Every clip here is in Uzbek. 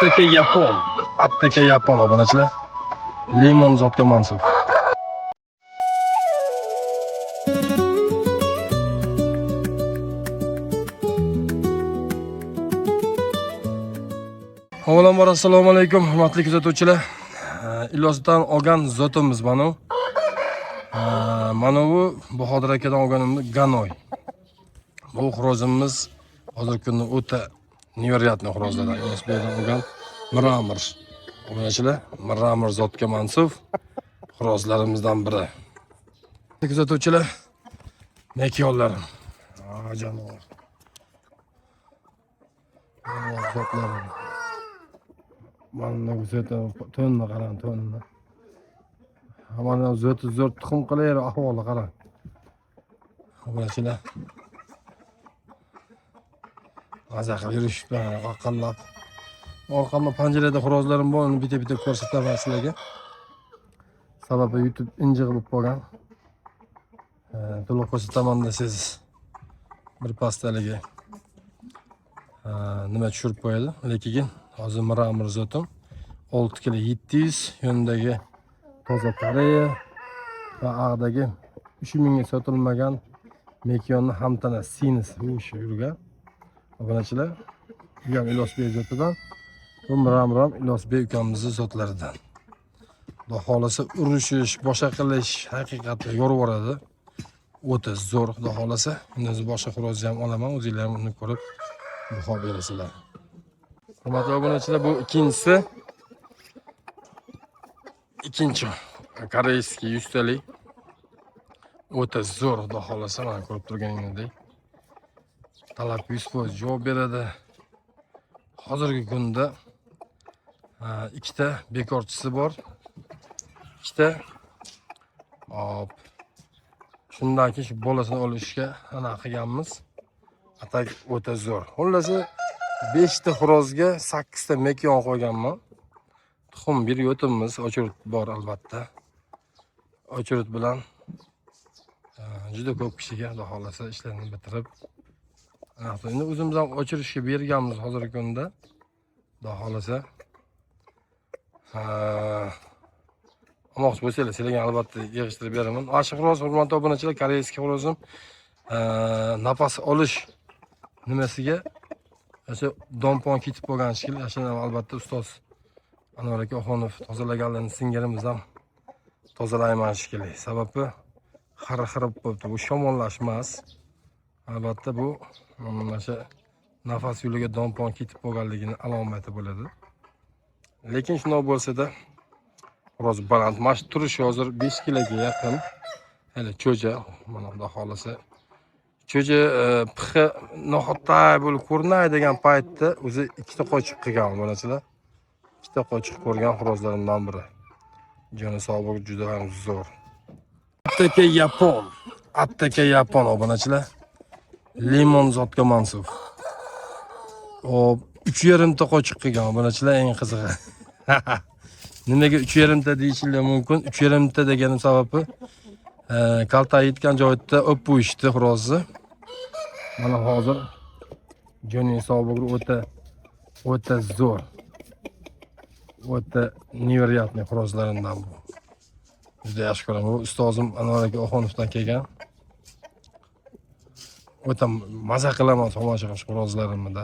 Attaka yapon. Attaka yapon obunachilar. Limon zotga mansub. Avvalambor assalomu alaykum hurmatli kuzatuvchilar. Ilosdan olgan zotimiz mana bu. Mana bu Bahodir akadan olganimiz Ganoy. Bu xo'rozimiz hozirgi kunda o'ta невероятный xo'rozlardan Ilosbekdan olgan Mramor. Obunachilar, Mramor zotga mansub xo'rozlarimizdan biri. Kuzatuvchilar, mekyonlarim. Jonivor. Jonivor zotlarim. Mana zoti to'nni qarang, to'nni. Mana zoti zo'r tuxum qilar ahvoli qarang. Obunachilar. Maza qilib yurishibdi aqallab. Orqamda panjarada xo'rozlarim bor, uni bitta-bitta ko'rsataman sizlarga. Sababi YouTube injiq bo'lib qolgan. To'liq ko'rsataman desangiz bir pastaligi nima tushirib qo'yadi. Lekin hozir Mramor zotim 6 kilo 700 yonidagi toza Koreya va ag'dagi 3000 ga sotilmagan Mekyonni hamtana sinisi o'sha yurgan. Obunachilar, bu ham Ilosbek zotidan, bu Mramor ham Ilosbek ukamizni zotlaridan. Xudo xohlasa urushish, boshqa qilish haqiqatda yorib yuboradi. O'ta zo'r, xudo xohlasa. Endi o'zi boshqa xo'rozni ham olaman, o'zinglar ham uni ko'rib baho berasizlar. Hurmatli obunachilar, bu ikkinchisi. Ikkinchi корейский yuztalik. O'ta zo'r, xudo xohlasa, mana ko'rib turganingizdek. Talab 100% javob beradi. Hozirgi kunda ikkita bekorchisi bor. Ikkita. Hop. Shundan keyin shu bolasini olishga anaqa qilganmiz. Atak o'ta zo'r. Xullasi 5 ta xo'rozga 8 ta mekyon qo'yganman. Tuxum berib o'tibmiz, очередь bor albatta. Очередь bilan juda ko'p kishiga xudo xohlasa ishlarni bitirib anaqa endi o'zimiz ham очередь ga berganmiz hozirgi kunda. Xudo xohlasa. Olmoqchi bo'lsanglar, sizlarga albatta yig'ishtirib beraman. Mana shu xo'roz, hurmatli obunachilar, корейский xo'rozim nafas olish nimasiga o'sha dompon ketib qolgan shekilli. Shuni ham albatta ustoz Anvar aka Oxunov tozalaganlarni singirimiz ham tozalayman shekilli. Sababi xira xira bo'lib qo'yibdi. Bu shamollash emas. Albatta bu mana shu nafas yo'liga dompon ketib qolganligini alomati bo'ladi. Lekin shundoq bo'lsa-da xo'roz baland. Mana shu turishi hozir 5 kiloga yaqin. Hali cho'ja, mana xudo xohlasa. Cho'ja pixi no'xatday bo'lib ko'rinay degan paytda o'zi ikkita qochiq qilgan bolachilar. Ikkita qochiq ko'rgan xo'rozlarimdan biri. Joni sog' juda ham zo'r. Attaka yapon. Attaka yapon obunachilar. Limon zotga mansub. Hop, 3,5 ta qochiq qilgan obunachilar, eng qizig'i. Nimaga 3,5 ta deyishinglar mumkin? 3,5 ta deganim sababi kalta yetgan joyda o'p qo'yishdi xo'rozni. Mana hozir joni sog' o'ta o'ta zo'r. O'ta невероятный xo'rozlarimdan bu. Juda yaxshi ko'raman. Bu ustozim Anvar aka Oxunovdan kelgan. O'ta maza qilaman tomosha qilish xo'rozlarimni.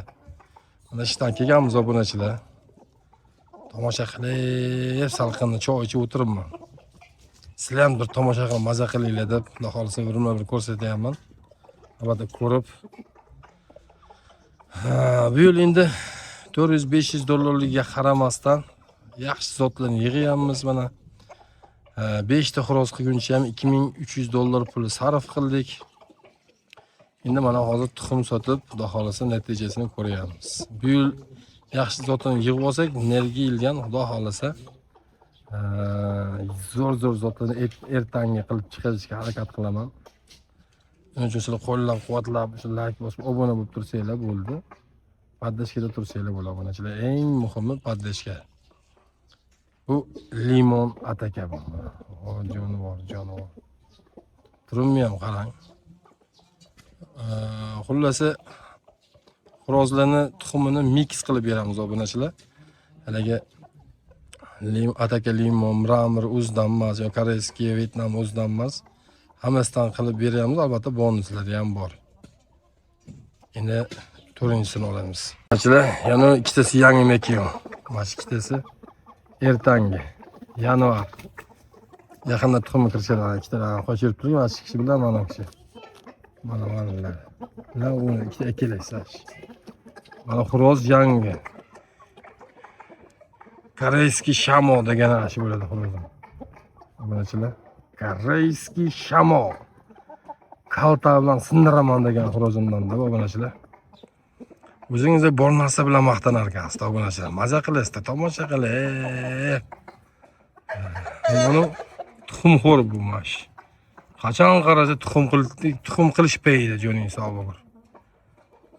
Mana ishdan kelganmiz obunachilar. Tomosha qilib, salqinda choy ichib o'tiribman. Sizlar ham bir tomosha qilib maza qilinglar deb, xudo xohlasa birma bir ko'rsatyapman. Albatta ko'rib. Ha, bu yil endi 400-500 dollarligiga qaramasdan yaxshi zotlarni yig'yapmiz mana. 5 ta xo'roz qilguncha ham 2300 dollar puli sarf qildik. Endi mana hozir tuxum sotib, xudo xohlasa natijasini ko'ryapmiz. Bu yil yaxshi zotini yig'ib olsak, nergi yilgan xudo xohlasa zo'r zo'r zotlarni ertangi qilib chiqarishga harakat qilaman. Shuning uchun sizlar qo'llab quvvatlab, shu like bosib obuna bo'lib tursanglar bo'ldi. Поддержка da tursanglar bo'ladi obunachilar. Eng muhimi поддержка. Bu limon ataka bu. O jonivor, jonivor. Turumni ham qarang. Xullasi xo'rozlarni tuxumini mix qilib beramiz obunachilar. Haligi ataka limon, мрамор o'zidan emas, yo корейский, Vyetnam o'zidan emas. Hammasidan qilib beryapmiz, albatta bonuslari ham bor. Endi to'rtinchisini olamiz. Mana yana ikkitasi yangi mekiyon. Mana shu ikkitasi ertangi yanvar. Yaqinda tuxumi kirishadi, ikkitadan qochirib turgan mana shu kishi bilan mana kishi. Mana manalar. Bilan uni ikkita ikkalasi. Mana xo'roz yangi. Корейский shamo degan ana shu bo'ladi xo'rozim. Obunachilar. Корейский shamo. Kalta bilan sindiraman degan xo'rozimdan da obunachilar. O'zingizda bor narsa bilan maqtanar ekansiz obunachilar. Maza qilasizda, tomosha qilib. Buni tuxumxo'r bu mash. Qachon qarasa tuxum qilish payida joning sog' bo'lar.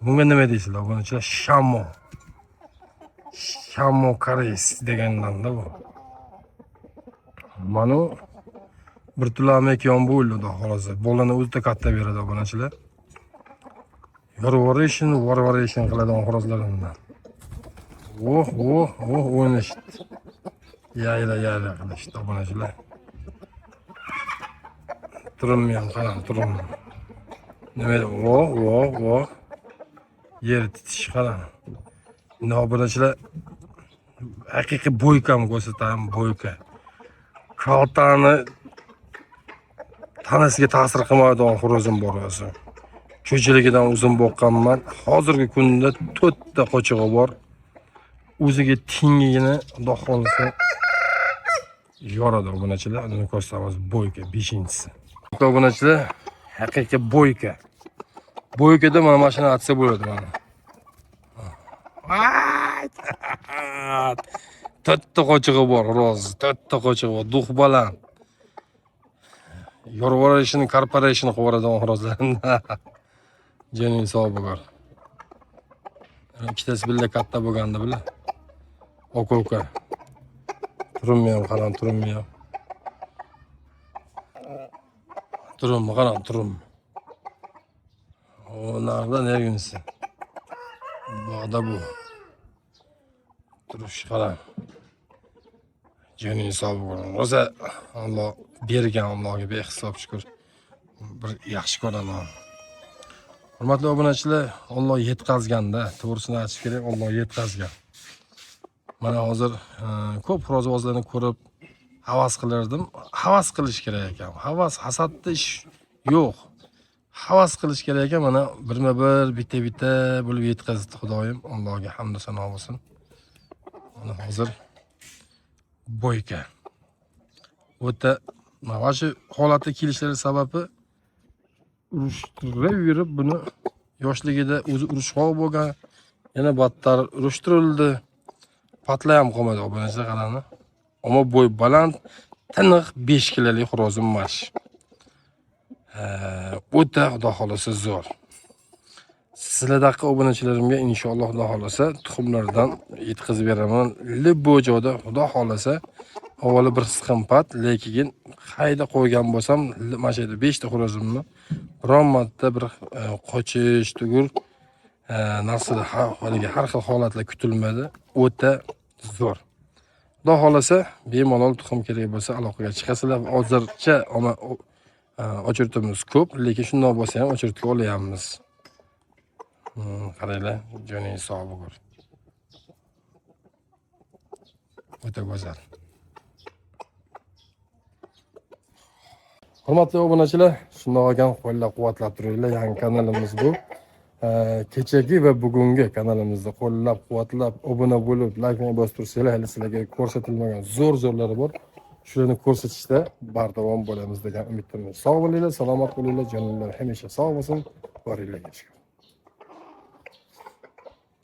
Bunga nima deysizlar obunachilar? Shamo. Shamo koreys degandan-da bu. Mana bir tulamak yon bo'ldi, xudo xohlasa. Bolani o'zida katta beradi obunachilar. Yorvorishini, vorvorishini qiladigan xo'rozlarimdan. Oh, oh, oh, o'ynashdi. Yayla yayla qilishdi obunachilar. Turumni ham qarang, turum. Nima edi? Oh, oh, oh. Yer titish qarang. Endi obunachilar, haqiqiy бойка ni ko'rsataman, бойка. Kaltani tanasiga ta'sir qilmaydigan xo'rozim bor o'zi. Cho'chiligidan o'zim boqqanman. Hozirgi kunda to'rtta qo'chig'i bor. O'ziga tengligini Xudo xohlasa yoradi obunachilar. Uni ko'rsatamiz, бойка beshinchisi. Obunachilar, haqiqiy бойка. Бойка da mana mashina atsa bo'ladi mana. Voy! To'rtta qo'chig'i bor, roz, to'rtta qo'chig'i bor, дух baland. Yorvorishini, korporation qilib yuboradigan xo'rozlarni. Joning sog' bo'lar. Ikkitasi birga katta bo'lganda bilan. Aka-uka. Turumni ham qarang, turumni ham. Turumni qarang, turum. O narida nerginisi. Bog'da bu. Turish qarang. Joning sog' bo'lar. Rosa Alloh bergan, Allohga behisob shukur. Bir yaxshi ko'raman. Hurmatli obunachilar, Alloh yetkazganda, to'g'risini aytish kerak, Alloh yetkazgan. Mana hozir ko'p xo'rozvozlarni ko'rib havas qilardim. Havas qilish kerak ekan. Havas, hasadda ish yo'q. Havas qilish kerak ekan. Mana birma-bir, bitta-bitta bo'lib yetkazdi Xudoyim. Allohga hamd va sano bo'lsin. Mana hozir бойка. O'ta mana shu holatga kelishlari sababi urushtirib yurib, buni yoshligida o'zi urushqoq bo'lgan, yana battar urushtirildi. Patla ham qolmadi obunachilar, qarani. Ammo bo'y baland, tiniq 5 kilolik xo'rozim mash. O'ta xudo xohlasa zo'r. Sizlardaqa obunachilarimga inshaalloh xudo xohlasa tuxumlardan yetkazib beraman. Любой joyda xudo xohlasa avvalo bir qimmat, lekin qayda qo'ygan bo'lsam, mana shu yerda 5 ta xo'rozimni biron marta bir qochish tugul narsada haligi har xil holatlar kutilmadi. O'ta zo'r. Xudo xohlasa bemalol tuxum kerak bo'lsa aloqaga chiqasizlar. Hozircha очередь imiz ko'p, lekin shundoq bo'lsa ham очередь ga olyapmiz. Qaranglar, joning sog' bo'lar. O'ta go'zal. Hurmatli obunachilar, shundoq ekan qo'llab-quvvatlab turinglar. Yangi kanalimiz bu. Kechagi va bugungi kanalimizda qo'llab-quvvatlab, obuna bo'lib, laykni bosib tursanglar, hali sizlarga ko'rsatilmagan zo'r-zo'rlari bor. Shularni ko'rsatishda bardavom bo'lamiz degan umiddamiz. Sog' bo'linglar, salomat bo'linglar, joninglar hamisha sog' bo'lsin. Boringlarga shukur.